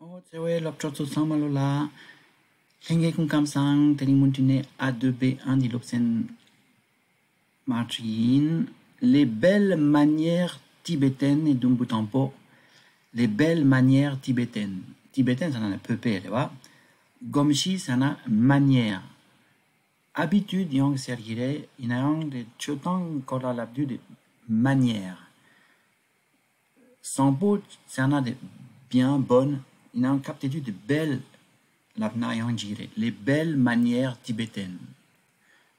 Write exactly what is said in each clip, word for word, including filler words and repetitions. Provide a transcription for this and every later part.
ཨོ་ཚེ་བའི་སློབ་གྲོགས་ཚོ་ཚང་མ་ལོ་ལ། ལྷན་རྒྱས་སྐུ་ཁམས་བཟང་། དེ་རིང་མུ་མཐུད་ནས་ཨ་དོ་བེ་ཨན་དི་སློབ་ཚན་མ་བྲིས་ཡིན། Les belles manières tibétaines et d'un bout en pot. Les belles manières tibétaines. Tibétaines ཟེར་ན་བོད་པའི་རེད་བ། གོམས་གཤིས་ཟེར་ན་མ་ནི་ཡར། ཨ་བི་ཏུད་ཡང་ཟེར་གྱི་རེད། ཡིན་ན་ཡང་དེ་སྤྱོད་སྟངས་སྐོར་ལ་ལབ་དུས་དེ་མ་ནི་ཡར། བཟང་པོ་ཟེར་ན་དེ་bien bonne། ཡིན་ན་ཡང་སྐབས་དེ་དུས་དེ་belle ལབ་ན་ཡང་འགྲིག་རེད། Les belles manières tibétaines.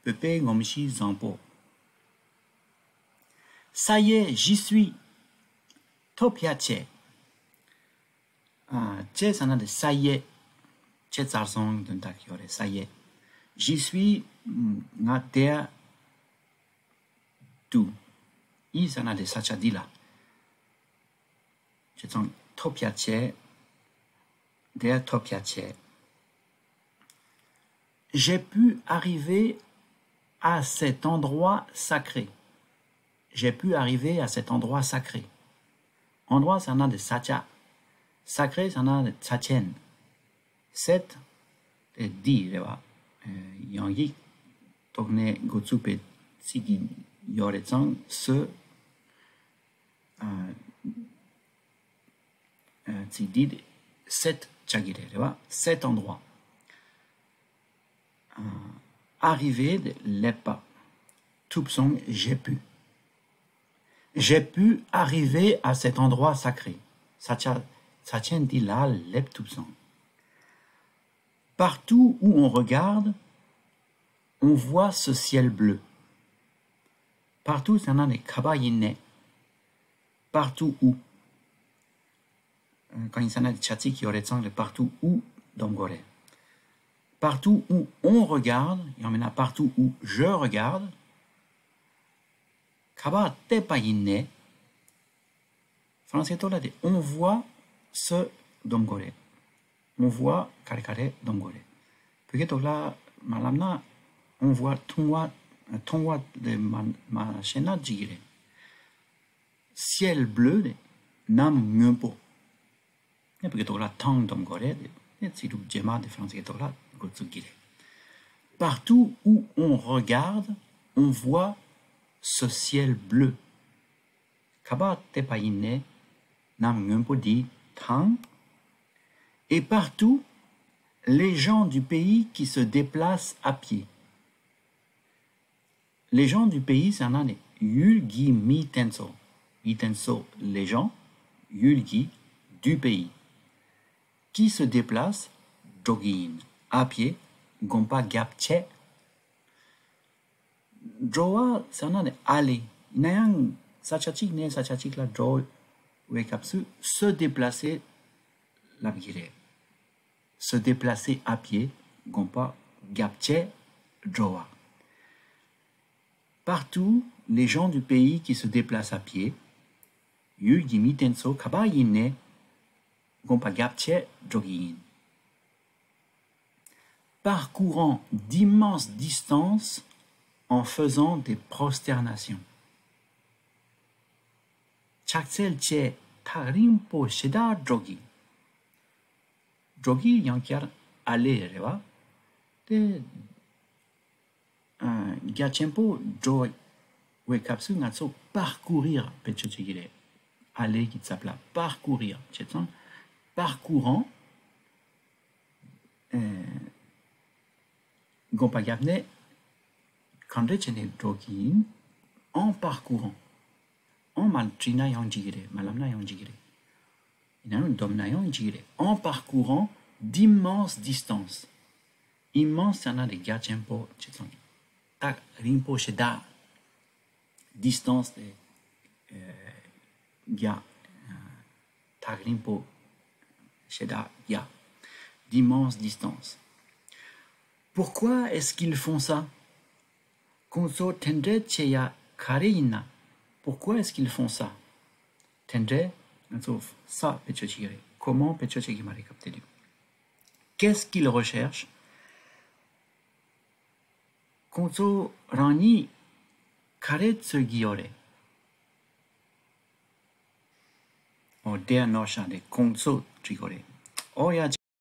བོད་པའི་གོམས་གཤིས་བཟང་པོ། Ça y est, j'y suis. ཐོབ་ཡ་བྱས། ཨ། བྱས་ཟེར་ན་དེ་ça y est། བྱས་ཚར་སོང་དོན་དག་ཡོད་རེད། Ça y est. J'y suis. ང་དེར་འདུག་ཡི་ཟེར་ན་དེ་ས་ཆ་འདི་ལ། བྱས་ཙང་ཐོབ་ཡ་བྱས། དེར་ཐོབ་ཡ་བྱས། J'ai pu arriver à cet endroit sacré. J'ai pu arriver à cet endroit sacré. Endroit ཟེར་ན་དེ་ས་ཆ། Sacré ཟེར་ན་དེ་ས་ཆེན། Cet དེ་འདི་རེད་བ། ཡང་ཡིག་ཐོག་ནས་འགོ་ཚུགས་པའི་ཚིག་གི་ཡོད་རེད་ཙང་ce ཚིག་འདི་cet ཆགས་ཀྱི་རེད། རེད་བ། Cet endroit. Arriver དེ་སླེབས་པ། ཐུབ་སོང་། J'ai pu. J'ai pu arriver à cet endroit sacré. ས་ཆ་ས་ཆེན་འདི་ལ་སླེབས་ཐུབ་སོང་། Partout où on regarde, on voit ce ciel bleu. Partout ཟེར་ན་ནི་ག་པར་ཡིན་ནའི། Partout où. གང་ཡིན་ཟེར་ན་བྱ་ཚིག་ཡོད་རེད་ཙང་རེད། Partout où འདོན་དགོས་རེད། Partout où on regarde ཡང་མིན་ན་partout où je regarde. ག་པར་བལྟས་པ་ཡིན་ནའི། ཧྥ་རན་སིའི་ཐོག་ལ་དེ་on voit ce འདོན་དགོས་རེད། On voit ག་རེ་ག་རེ་འདོན་དགོས་རེད། བོད་སྐད་ཐོག་ལ་མ་ལབ་ན་on voit མཐོང་བ། མཐོང་བ་དེ་མ་མ་བཤད་ན་འགྲིག་གི་རེད། Ciel bleu དེ་གནམ་སྔོན་པོ། ནས་བོད་སྐད་ཐོག་ལ་ཐང་འདོན་དགོས་རེད། དེ་ཚིག་གྲུབ་རྗེས་མ་དེ་ཧྥ་རན་སིའི་ཐོག་ལ་འགོ་བཙུགས་ཀྱི་རེད། Partout où on regarde, on voit ce ciel bleu. ག་པར་བལྟས་པ་ཡིན་ནའི་གནམ་སྔོན་པོ་འདི་དང་། Et partout, les gens du pays qui se déplacent à pied. Les gens du pays ཟེར་ན་ནི་ཡུལ་གྱི་མི་དེ་ཚོ། མི་དེ་ཚོ། Les gens ཡུལ་གྱི་du pays qui se déplacent འགྲོ་གི་ཡིན། À pied དགོན་པ་རྒྱབ་བྱས། འགྲོ་བ་ཟེར་ན་ནི་aller ཡིན་ན་ཡང་ས་ཆ་གཅིག་ནས་ས་ཆ་གཅིག་ལ་འགྲོ་བའི་སྐབས་སུ་se déplacer ལབ་ཀྱི་རེད། Se déplacer à pied དགོན་པ་རྒྱབ་བྱས་འགྲོ་བ། Partout, les gens du pays qui se déplacent à pied. ཡུལ་གྱི་མི་དེ་ཚོ་ག་པར་ཡིན་ནའི་དགོན་པ་རྒྱབ་བྱས་འགྲོ་གི་ཡིན། Parcourant d'immenses distances en faisant des prosternations. ཕྱག་འཚལ་བྱས་ཐག་རིང་པོ་ཞེ་དྲག་འགྲོ་གི། འགྲོ་གི་ཡང་བསྐྱར་aller རེད་བ། དེ་རྒྱ་ཆེན་པོ་འགྲོ་བའི་སྐབས་སུ་ང་ཚོ་parcourir བེད་སྤྱོད་བྱེད་ཀྱི་རེད། Aller གི་ཚབ་ལ་parcourir བྱས་ཙང་parcourant དགོན་པ་རྒྱབ་ནས་གང་འདྲ་བྱས་ནས་འགྲོ་གི་ཡིན། En parcourant. En མ་བྲིས་ན་ཡང་འགྲིག་གི་རེད། མ་ལབ་ན་ཡང་འགྲིག་གི་རེད། ཡིན་ན་ཡང་འདོམས་ན་ཡང་འགྲིག་གི་རེད། En parcourant d'immenses distances. Immense ཟེར་ན་དེ་རྒྱ་ཆེན་པོ་བྱས་ཙང་། ཐག་རིང་པོ་ཞེ་དྲག Distance དེ་རྒྱ། ཐག་རིང་པོ་ཞེ་དྲག་རྒྱ། D'immenses distances. Pourquoi est-ce qu'ils font ça? ཁོང་ཚོ་དེ་འདྲ་བྱེད་ཡ་ག་རེ་ཡིན་ན། Pourquoi est-ce qu'ils font ça? དེ་འདྲ་ང་ཚོ་ça བེད་སྤྱོད་བྱེད་ཀྱི་རེད། Comment བེད་སྤྱོད་བྱེད་ཀྱི་མ་རེད་སྐབས་དེ་དུས། Qu'est-ce qu'ils recherchent? ཁོང་ཚོ་རང་ཉིད་ག་རེ་འཚོལ་གྱི་ཡོད་རེད། ཨོ་དེ་ནོར་ཤག་དེ་ཁོང་ཚོ་བྲིས་དགོས་རེད། ཨོ་ཡ།